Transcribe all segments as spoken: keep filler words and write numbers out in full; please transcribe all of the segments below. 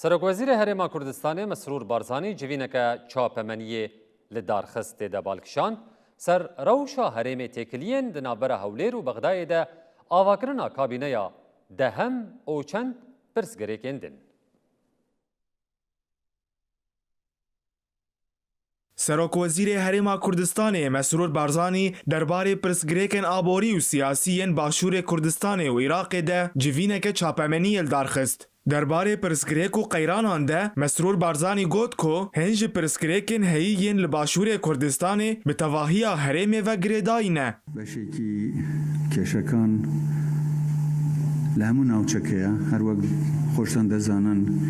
Serokwezîrê Herêma Kurdistanê Mesrûr Barzanî civîneke çapemeniyê li dar xist tê de bal kişand, ser rewşa herêmê têkiliyên di navbera Hewlêr û Bexdayê de avakirina kabîneya dehem û çend pirsgirêkên din. Serokwezîrê Herêma Kurdistanê Mesrûr Barzanî derbarê pirsgirêkên aborî û siyasî yên Başûrê Kurdistanê û Iraqê de civîneke çapemeniyê li dar xist. Derbarê pirsgirêk û qeyranan de Mesrûr Barzanî got ku hin ji pirsgirêkên heyî yên li Başûrê Kurdistanê bi tevahiya herêmê ve girêdayî ne. Beşekî kêşekan li hemû navçeke ye. Her wek xweştan dizanin,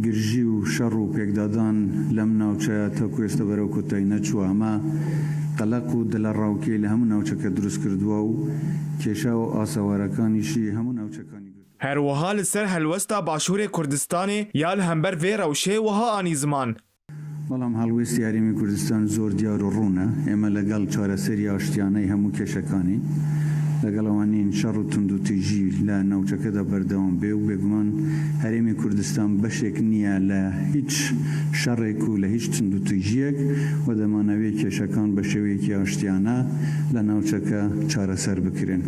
girjî û şer û pêkdadan lem navçeya ta ku êsta berew kotayî neçû. Hema qeleq û dilerawkê li hemû navçeke dirust kirduwa û kêşa û asewarekanî jî hemû navçekanî girtiye. Her wiha li ser helwesta Başûrê Kurdistanê ya li hember vê rewşê wiha anî ziman. Belam helwêstî herêmê Kurdistan zor diyar û rûn e. Ême legel çareserî aştiyaneyî hemû kêşekanî, legel ewanîn şer û tundûtîjî li navçeke de berdewam bê û bêguman herêmê Kurdistan beşek niye li hîç şerêk û li hîç tundûtîjiyek û dema nevê kêşekan bi şêweyekî aştiyane li navçeke çareser bikirin.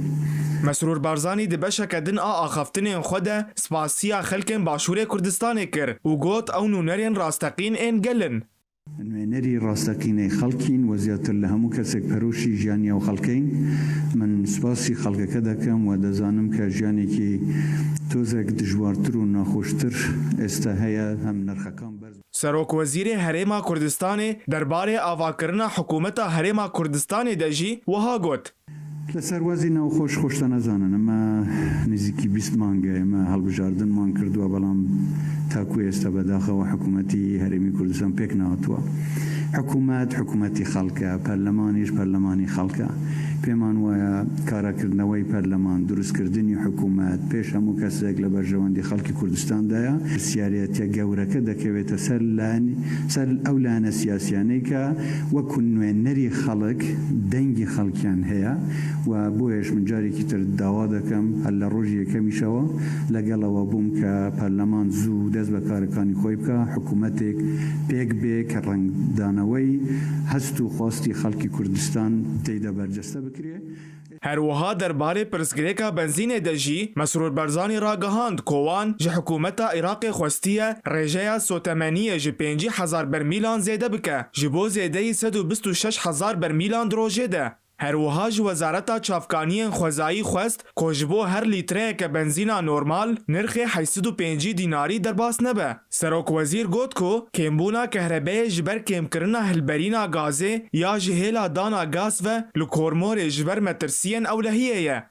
Mesrûr Barzanî di beşeke din a axaftinên xwe de spasiya xelkên Başûrê Kurdistanê kir û got ew nûnerên rasteqîn ên gel in. Nûnerî rasteqînê xelkîn we zêdetir li hemû kesek peroşî jiyaniya xelkê yin. Min spasî xelkeke dekim we dizanim ke jiyanekî tozek dijwartir û naxweştir êsta heye hem nirxekan berz. Serokwezîrê Herêma Kurdistanê derbarê avakirina hikûmeta Herêma Kurdistanê de jî wiha got. Li ser wezî newxweş xweşta nizanin. Ême nêzîkî bîst mang e, ême hilbijartinman kirduwa, belam ta ku êsta bedaxewa hikûmetî Herêmî Kurdistan pêk nehatiwa. Hikûmet, hikûmetî xelk e, perlemanî jî perlemanî xelk e. Pêman waya karakirina wê perleman, dirustkirinî hikûmet, pêş hemû kesek li berjewendî xelkî Kurdistan de ye. Pirsiyariyetiya gewreke dekevête ser layen-, ser ew layene siyasiyanê ke wekû nûnerî xelk, dengî xelkiyan heye. We boye ji min carekî tir dawa dikim, hela rojî yekemî şewa, legela we bûm ke perleman zû dest bi karikanî xwe bike, hikûmetek pêk bê ke rengdaneweyî hest û xwastî xelkî Kurdistan tê de berceste bikirê. Her wiha derbarê pirsgirêka benzînê de jî Mesrûr Barzanî ragihand ku wan ji hikûmeta Iraqê xwestiye rêjeya sotemeniyê ji pêncî hezar bermîlan zêde bike, ji bo zêdeyî sed û bîst û şeş hezar bermîlan di rojê de. Her wiha ji Wezareta Çavkaniyên Xwezayî xwest ku ji bo her lîtreyeke benzîna normal nirxê heyt sed û pêncî dînarî derbas nebe. Serokwezîr got ku kêmbûna kehrebeyê ji ber kêmkirina hilberîna gazê ya ji hêla dana gaz ve li Komorê ji ber metirsiyên ewlehiyê ye.